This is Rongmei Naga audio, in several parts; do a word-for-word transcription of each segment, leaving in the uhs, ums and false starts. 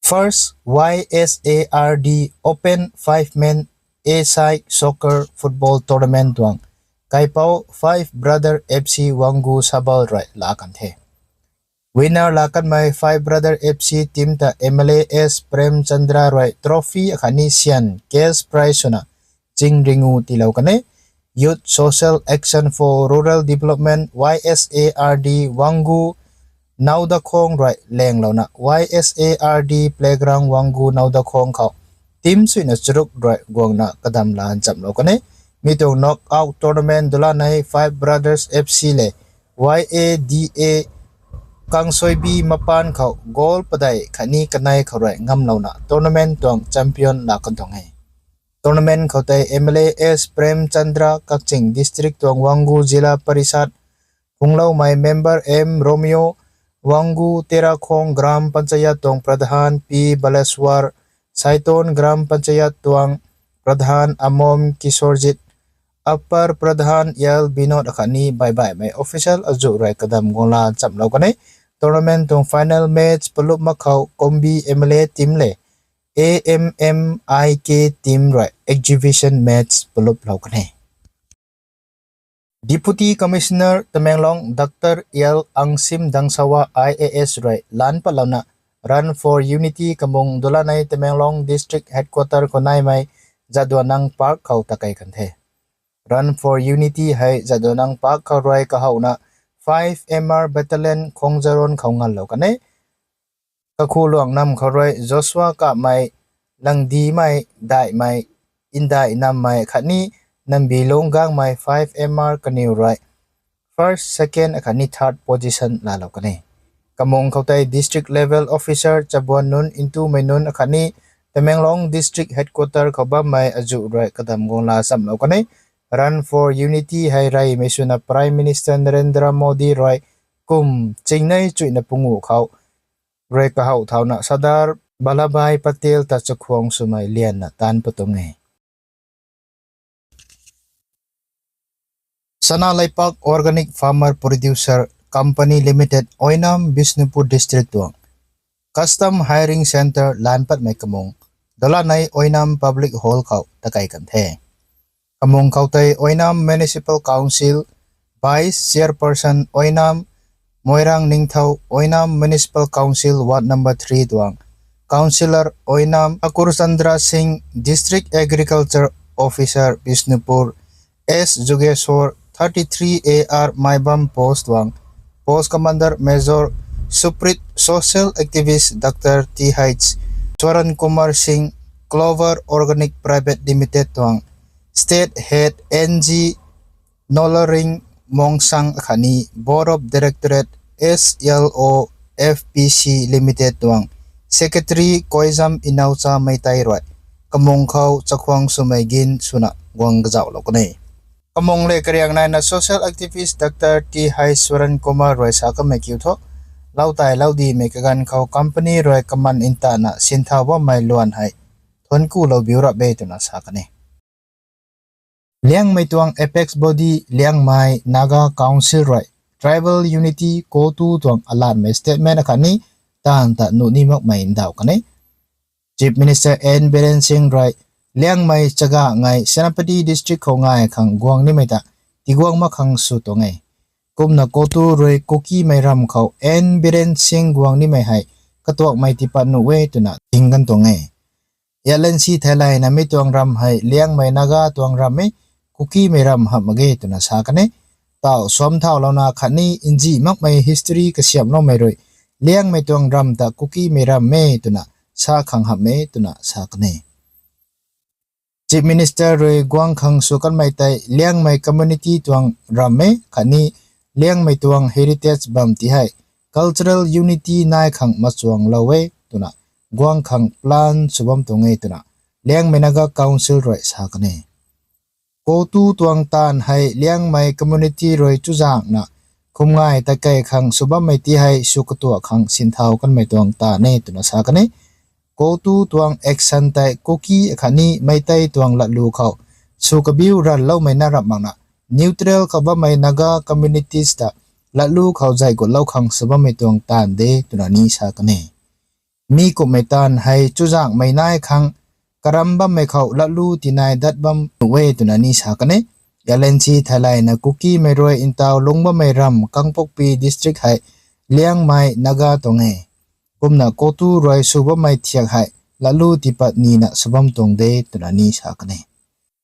First Y S A R D Open five-man A-side soccer football tournament tuang kaipouc Five Brother F C Wangoo Sabal rui laa kan the. Winner laa kanmei Five Brother F C team ta M L A S Prem Chandra rui trophy akhatni syan cash prize swna ching ringu tiilou kan e. Youth Social Action for Rural Development Y S A R D Wangoo Naodakhong rui lenglouna Y S A R D Playground Wangoo Naodakhong khou team suina charuk rui guangna kadam laa nchamlou kan e. Mi tuang knockout tournament dulanei Five Brothers F C le Y A D A Kangsoibi Mapan khou goal padeih khatni kanei khou rui ngamlouna tournament tuang champion laa kan tuang e. Tournament khou tei M L A S Prem Chandra, Kakching District tuang Wangoo Zilla Parishad phungloumei member M Romeo, Wangoo Terakhong Gram Panchayat tuang Pradhan P Baleswar, Saiton Gram Panchayat tuang Pradhan Amom Kishorjit, Upper Pradhan L Binod akhatni baihbaihmei official azuh rui kadam guang laa nchamlou kan e. Tournament tuang final match palup mak khou Kombi M L A team le A M M I K team rui exhibition match paluplou kan e. Deputy Commissioner Tamenglong Dr L Angsim Dangsawa I A S rui lan patlouna Run for Unity kamung dulanei Tamenglong District Headquarter khou naimei Jadonang Park khou takei kan the. Run for Unity hei Jadonang Park khou rui kahouna five M R Battalion Khongjaron khou nganlou kan e. Kakhu luang nam khou rui Joshua Kapmei, Langdimei, Daihmei, Ndai Nammei khatni Nambi Lungc Gangmei five M R kaniw rui first, second akhatni third position laalou kan e. Kamung khou tei district level officer Chabuan Nunc, Ntumei Nunc akhatni Tamenglong District Headquarter khou bammei azuh rui kadam guang laa nchamlou kan e. Run for Unity hei reymei swna Prime Minister Narendra Modi rui kum chingnei chuihna pungu khou rui kahow thauna Sardar Vallabhbhai Patel ta chakhwang swmei lianna taanc pat tuang e. Sana Leipak Organic Farmer Producer Company Limited, Oinam, Bishnupur District tuang Custom Hiring Centre lan patmei kamung dulanei Oinam Public Hall khou takei kan the. Kamung khou tei Oinam Municipal Council Vice Chairperson Oinam Moirang Ningthou, Oinam Municipal Council Ward Number three tuang Councillor Oinam Akur Chandra Singh, District Agriculture Officer Bishnupur S Jogeshwar, thirty three A R Maibam Post tuang Post Commander Major Suprit, Social Activist Dr T H Swaran Kumar Singh, Clover Organic Private Limited tuang State Head N G Nolaring Mongsang akhatni Board of Directorate S L O F P C Limited tuang Secretary Koizam Inaucha Meitei rui kamung khou chakhwang swmei gin swna guang kazauhlou kan e. Kamung le kariang naina social activist Dr T H Swaran Kumar rui sa kamei kiu thu, loutai loudimei kaganv khou company rui kaman ntana sinthau bammei luan hei thuanc kulou biu rap e twna sa kan e. Liangmei tuang apex body Liangmei Naga Council rui Tribal Unity, CoTU tuang alatmei statement akhatni taanv ta nuh ni makmei ndauh kan e. Chief Minister N Biren Singh rui Liangmei chaga ngai Senapati District khou ngai khang guang nimei ta tiguang mak khang sw tuang e. Kumna CoTU rui Kukimei ram khou N Biren Singh guang nimei hei katuakmei tiipat nuh e twna ting kan tuang e. L N C theilayna mi tuang ram hei Liangmei Naga tuang ram e, Kukimei ram hamh mak ge twna sa kan e. Tau suam thaulouna khatni nzih makmei history kasiamhloumei rui Liangmei tuang ram ta Kukimei ram e twna sa khang hamh e twna sa kan e. Chief Minister rui guang khang sw kanmei tei Liangmei community tuang ram e khatni Liangmei tuang heritage bam ti hei cultural unity nai khang machuanglou e twna guang khang plan sw bam tuang e twna Liangmei Naga Council rui sa kan e. CoTU tuang taanv hei Liangmei community rui chuzaenghna khumngai takei khang sw bammei ti hei sw katuak khang sinthau kanmei tuang taanv e twna sa kan e. CoTU tuang action tei Kuki akhatni Meitei tuang latlu khou sw kabiu ranloumei na rap makna neutral khou bammei Naga communities ta latlu khou zay gutlou khang sw bammei tuang taanv de twna ni sa kan e. Mi kumhmei taanv hei chuzaenghmei nai khang karam bammei khou latlu tinai dat bam nuh e twna ni sa kan e. L N C theilayna Kukimei rui ntaw lungc bammei ram Kangpokpi district hei Liangmei Naga tuang e. Kumna CoTU rui sw bammei thiak hei latlu tiipat nina sw bam tuang de twna ni sa kan e.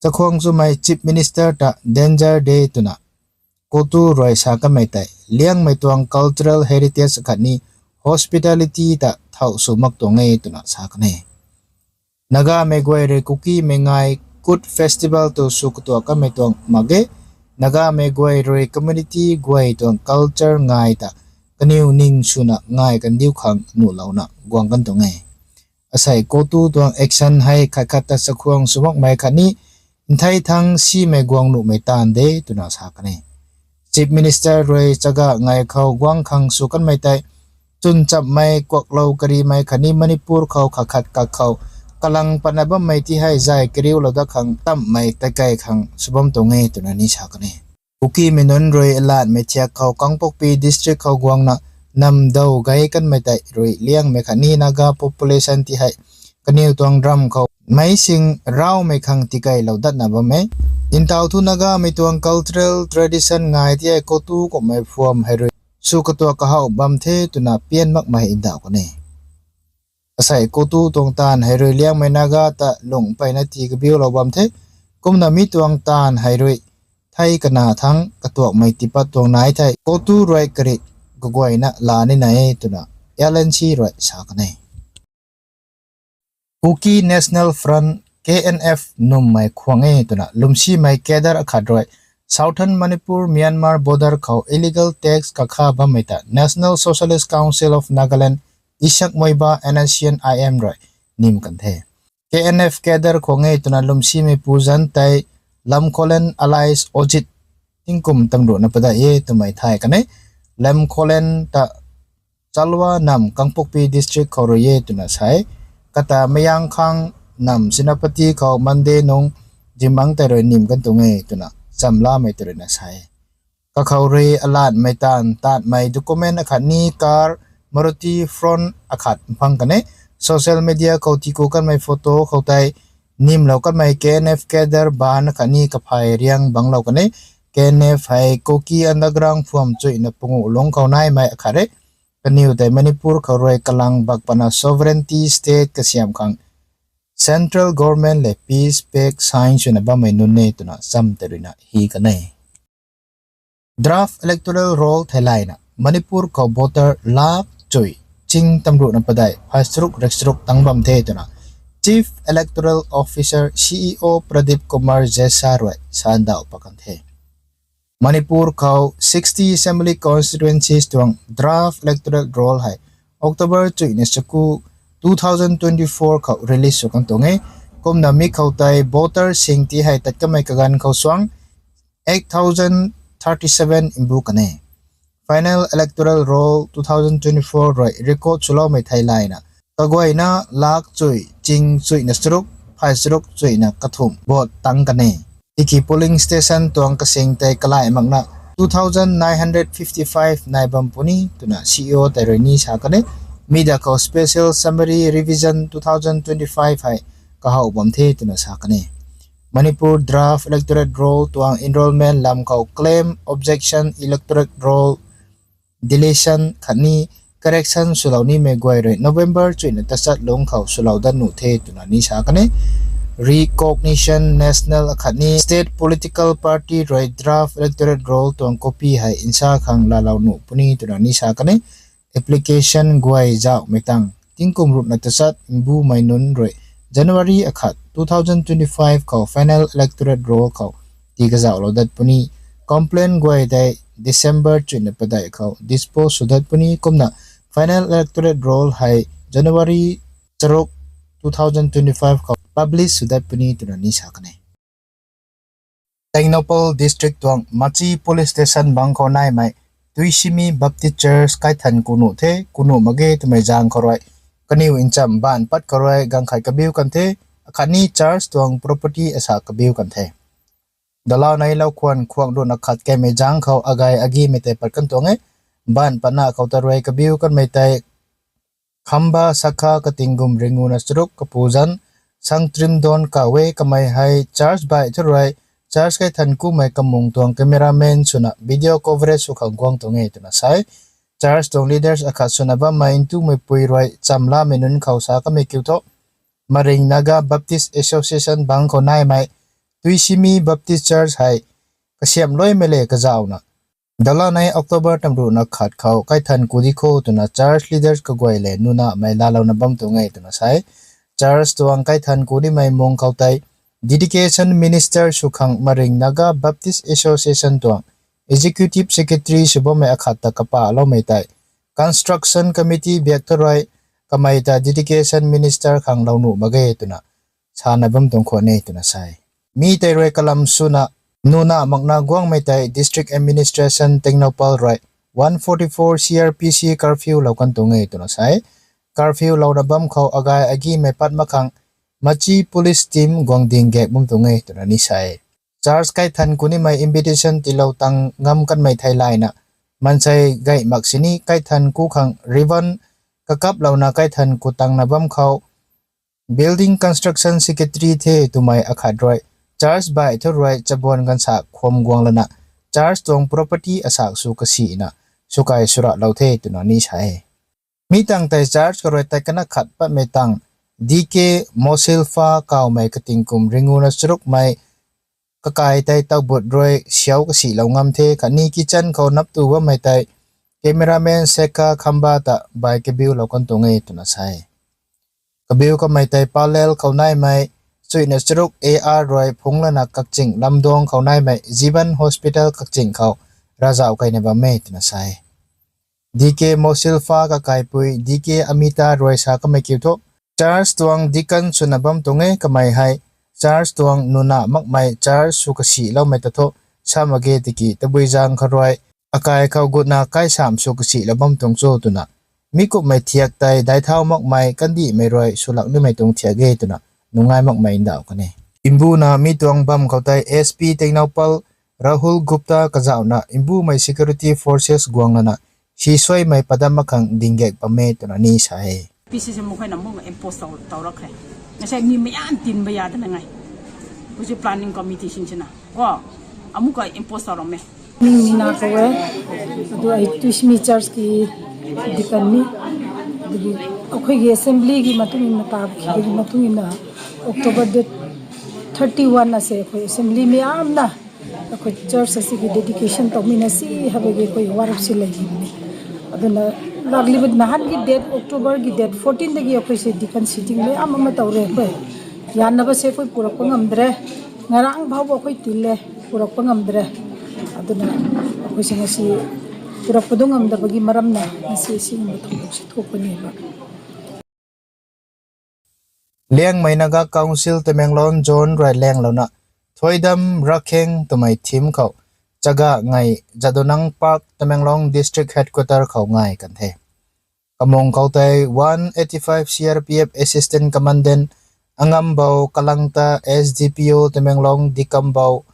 Chakhwang chumei Chief Minister ta danger de twna CoTU rui sa kanmei tei Liangmei tuang cultural heritage akhatni hospitality ta thau sw mak tuang e twna sa kan e. Nagamei guay rui Kukimei ngai Kut Festival tu sw katuak kanmei tuang mak ge. Nagamei guay rui community guay tuang culture ngai ta kaniw ning swna ngai kandiu khang nuhlouna guang kan tuang e. Asei CoTU tuang action hei khat khat ta chakhwang sw makmei khatni nthei thang simei guang nuhmei taanv de twna sa kan e. Chief Minister rui chaga ngai khou guang khang sw kanmei tei chwn chammei kuaklou karimei khatni Manipur khou khat khat kak khou kalang patna bammei ti hei zay kariulou dat khang tamhmei tatkei khang sw bam tuang e twna ni sa kan e. Kukimei nunc rui latmei thiak khou Kangpokpi district khou guangna namdau gay kanmei tei rui Liangmei khatni Naga population ti hei kaniw tuang ram khou meic sing raumei khang tikeilou datna bam e. Ntaw thu Nagamei tuang cultural tradition ngai ti hei CoTU kumhmei phuam hei rui sw katuak kahowh bam the twna pian makmei ndauh kan e. Asei CoTU tuang taanv hei rui Liangmei Naga ta lungh mpeyna tii kabiulou bam the. Kumna mi tuang taanv hei rui thei kana thangc katuakmei tiipat tuang nai thei CoTU rui karit kaguayna laa nina e twna L N C rui sa kan e. Kuki National Front, K N F nummei khwang e twna lwmsimei cadre akhat rui Southern Manipur Myanmar border khou illegal tax kakha bammei ta National Socialist Council of Nagaland, Ishak Moiba, N S C N I M rui nim kan the. K N F cadre khwang e twna lwmsimei pu zanc tei Lamkholen alias Ojit, tingkum tamruhna padeih e twmei thay kan e. Lamkholen ta Chalwa nam Kangpokpi district khou rui e twna sa e. Kata Mayangkhang nam Senapati khou Monday nung zimbangc tei rui nim kan tuang e twna chamlamei tei ruina sa e. Kakhou rui alatmei taanv taanmei document akhatni car Maruti Fronx akhat mphang kan e. Social media khou tiku kanmei photo khou tei nimlou kanmei K N F cadre baan akhatni kaphay riang bangclou kan e. K N F hei Kuki underground phuam chuina panguh lungc khou naimei akhat e. Kaniw tei Manipur khou rui kalang bak pana sovereignty state kasiam khang central government lev peace pact sign swna bammei nunc e twna cham tei ruina hi kan e. Draft electoral roll theilayna Manipur khou voter lak chui ching tamruhna padeih phay charuk rek charuk tang bam the twna Chief Electoral Officer, C E O Pradeep Kumar Jesa rui sandauh pat kan the. Manipur khou sixty assembly constituencies tuang draft electoral roll hei October chuina chaku two thousand twenty-four khou release sw kan tuang e. Kumna mi khou tei voter sing ti hei tat kamei kaganv khou suang eight thousand thirty-seven mbu kan e. Final electoral roll two thousand twenty-four rui record swloumei theilayna kaguayna lak chui ching chuina charuk phay charuk chuina kathumh vote tang kan e. Tiki polling station tuang kasing tei kalai makna two thousand nine hundred fifty-five nai bam puni twna C E O tei rui ni sa kan e. Mida khou special summary revision two thousand twenty-five hei kahowh bam the twna sa kan e. Manipur draft electoral roll tuang enrollment lam khou claim, objection, electoral roll deletion khatni correction swlou nimei guay rui November chuina tachat lungc khou swlou dat nuh the twna ni sa kan e. Recognition national akhatni state political party rui draft electoral roll tuang copy hei nsa khang laalou nuh puni twna ni sa kan e. Application guay zauhmei tang tingkum ruhna tachat mbumei nunc rui January akhat two thousand twenty-five khou final electoral roll khou tii kazauhlou dat puni. Complaint guay tei December chuina padeih khou dispose sw dat puni. Kumna final electoral roll hei January charuk two thousand twenty-five khou publish sw dat puni twna ni sa kan e. Tengnoupal district tuang Machi police station bang khou naimei Tuisimi Baptist Church kaithan kunuh the, kunuh mak ge twmei zaeng khou rui kaniw ncham baanv pat khou rui ganv khat kabiu kan the, akhatni church tuang property asa kabiu kan the. Dalau neilou khwan khuang ruhna khat kaimei zaeng khou agay agimei tei pat kan tuang e. Baanv patna khou ta rui kabiu kanmei tei Khamba Sakha kating gum ringuna charuk kapu zan Sangtrimdon kaw e. Kamei hei church baih thu rui church kaithan kumei kamung tuang cameraman swna video coverage sw khang guang tuang e twna sa e. Church tuang leaders akhat swna bammei ntumei pui rui chamlamei nunc khou sa kamei kiu thu, Maring Naga Baptist Association bang khou naimei Tuisimi Baptist Church hei kasiamh luaimei le kazauhna, dalanei October tamruhna khat khou kaithan ku di kho twna church leaders kaguay le nunamei laalouna bam tuang e twna sa e. Church tuang kaithan ku nimei mung khou tei dedication minister sw khang Maring Naga Baptist Association tuang executive secretary sw bammei akhat ta kapahloumei tei construction committee biak thu rui kamei ta dedication minister khang lou nuh mak ge twna sana bam tuang khwan e twna sa e. Mi tei rui kalam swna nuna makna guangmei tei district administration Tengnoupal rui one forty-four C R P C curfew lou kan tuang e twna sa e. Curfew louna bam khou agai agimei pat mak khang machi police team guang ding gak bam tuang e twna ni sa e. Church kaithan ku nimei invitation tiilou tang ngam kanmei theilayna, maansei gay mak sini kaithan ku khang ribbon kakaplouna kaithan ku tangna bam khou building construction secretary the twmei akhat rui church baih thu rui chabuan gansak khwam guang lana church tuang property asak sw kasina swkai swrahlou the twna ni sa e. Mi tang tei church khou rui tei kana khat patmei tang D K Mosilfa kawmei kating kum ringuna charukmei kakai tei taubut rui siau kasilou ngam the khatni kitchen khou naptu bammei tei cameraman Sekha Khamba ta bai kabiulou kan tuang e twna sa e. Kabiu kamei tei Palel khou naimei chuina charuk A R rui phungc lana Kakching Lamdong khou naimei Jeevan Hospital Kakching khou ravzauh kaina bam e twna sa e. D K Mosilfa kakaipui D K Amita rui sa kamei kiu thu, church tuang deacon swna bam tuang e. Kamei hei church tuang nuna makmei church sw kasiloumei ta thu sa mak ge tiki tabui zaeng khou rui akai khou gutna kaisam sw kasilou bam tuang cho twna, mi kumhmei thiak tei daic thau makmei kandihmei rui swlak nimei tuang thiak e twna nungai makmei ndauh kan e. Mbuna mi tuang bam khou tei S P Tengnoupal Rahul Gupta kazauhna mbumei security forces guang lana sisuaimei padam mak khang dinggak bam e twna ni sa e. P C C mukhoina mung impose tau tau rak khe. Ngasai mi mayan tin baya dana ngai. Kusi planning committee sin sina ko amuka impose tau ram e. Ming Mina kaw e, adu ai Tuisimi Church ki deacon ni, adu ki akhoi ki assembly ki matung in mata ki matung in na October date thirty one na se akhoi assembly mi amna akhoi church asi ki dedication tau mi na si habe ki akhoi warap si lagi ni. Aduna lagli bad nahan ki date October ki date fourteen da ki akhoi se deacon sitting mi am ama tau re akhoi. Yan na ba se akhoi purak pa ngam dre. Ngarang bhau ba akhoi til le purak pa ngam dre. Aduna akhoi sing asi purak pa dung ngam da bagi maram na asi asi ngam thok si thok pa ni ba. Liangmei Naga Council Tamenglong Zone rui lianglouna Thoidam Rakheng twmei theme khou chaga ngai Jadonang Park Tamenglong District Headquarter khou ngai kan the. Kamung khou tei one eighty five C R P F Assistant Commandant Angambou Kalangta, S D P O Tamenglong Dikambou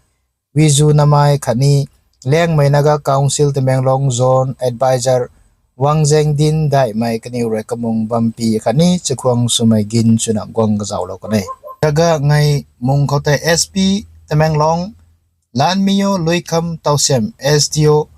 Wizu Namai khatni Liangmei Naga Council Tamenglong Zone Advisor Wangzengdin daihmei kaniw rui kamung bampi khatni chakhuang swmei gin swna guang kazauhlou kan e. Chaga ngai mung khou tei S P Tamenglong Lanmiyo Luikham Tausem, S D O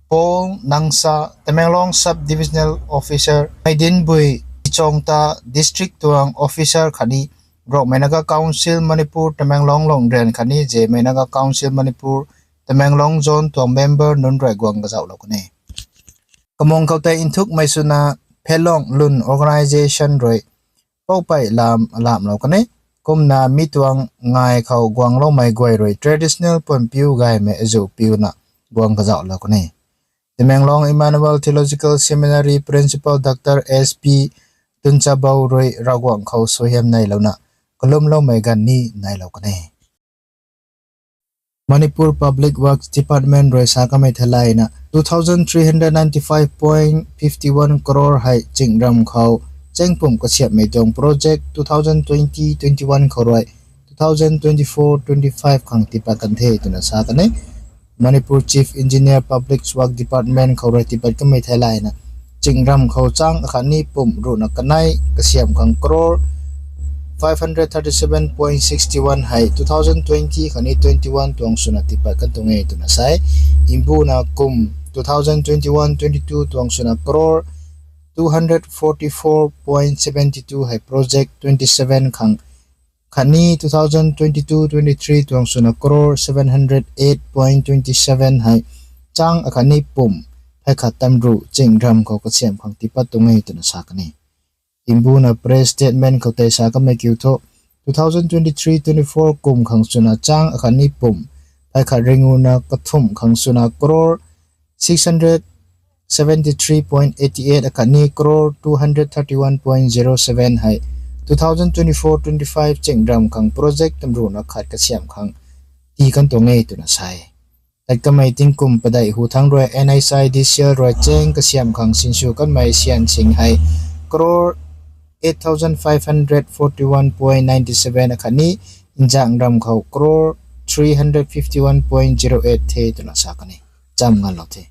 Paul Nangsa, Tamenglong Sub Divisional Officer Maidinbui Chongta, District tuang Officer khatni Rongmei Naga Council Manipur Tamenglong Longrian khatni Zemei Naga Council Manipur Tamenglong Zone tuang member nunc rui guang kazauhlou kan e. Kamung khou tei nthukmei swna Phelong Lun Organisation rui poupei lam lamlou kan e. Kumna mi tuang ngai khou guangloumei guay rui traditional puanpiu gaymei azu piuna guang kazauhlou kan e. Tamenglong Emmanuel Theological Seminary Principal Doctor S P Tunchabou rui Ravguangc khou suaihiam neilouna kalumloumei ganv ni neilou kan e. Manipur Public Works Department rui sa kamei theilayna two thousand three hundred ninety five point fifty one crore hei chingram khou chengpumh kasiamhmei tuang project two thousand twenty twenty one khou rui two thousand twenty four twenty five khang tiipat kan the twna sa kan e. Manipur Chief Engineer Public Works Department khou rui tiipat kamei theilayna Chingram khou chang akhatni pumc ruhna kanei kasiamh khang crore five hundred thirty seven point sixty one hei two thousand twenty khatni twenty one tuang swna tiipat kan tuang e twna sa e. Mbuna kum two thousand twenty one twenty two tuang swna crore two hundred forty four point seventy two hei project twenty seven khang khatni two thousand twenty two twenty three tuang swna crore seven hundred eight point twenty seven hei chang akhatni pumc phey khat tamruh chingram khou kasiamh khang tiipat tuang e twna sa kan e. Mbuna press statement khou tei sa kamei kiu thu, two thousand twenty three twenty four kum khang swna chang akhatni pumc phey khat ringuna kathumh khang swna crore six hundred seventy three point eighty eight akhatni crore two hundred thirty one point zero seven hei two thousand twenty four twenty five chingram khang project tamruhna khat kasiamh khang tii kan tuang e twna sa e. Tat kamei tingkum padeih hu thangc rui NHIDCL rui chang kasiamh khang sinsw kanmei syan sing hei crore eight thousand five hundred forty one point ninety seven akhatni nzangram khou crore three hundred fifty one point zero eight the twna sa kan e. Cham nganlou the.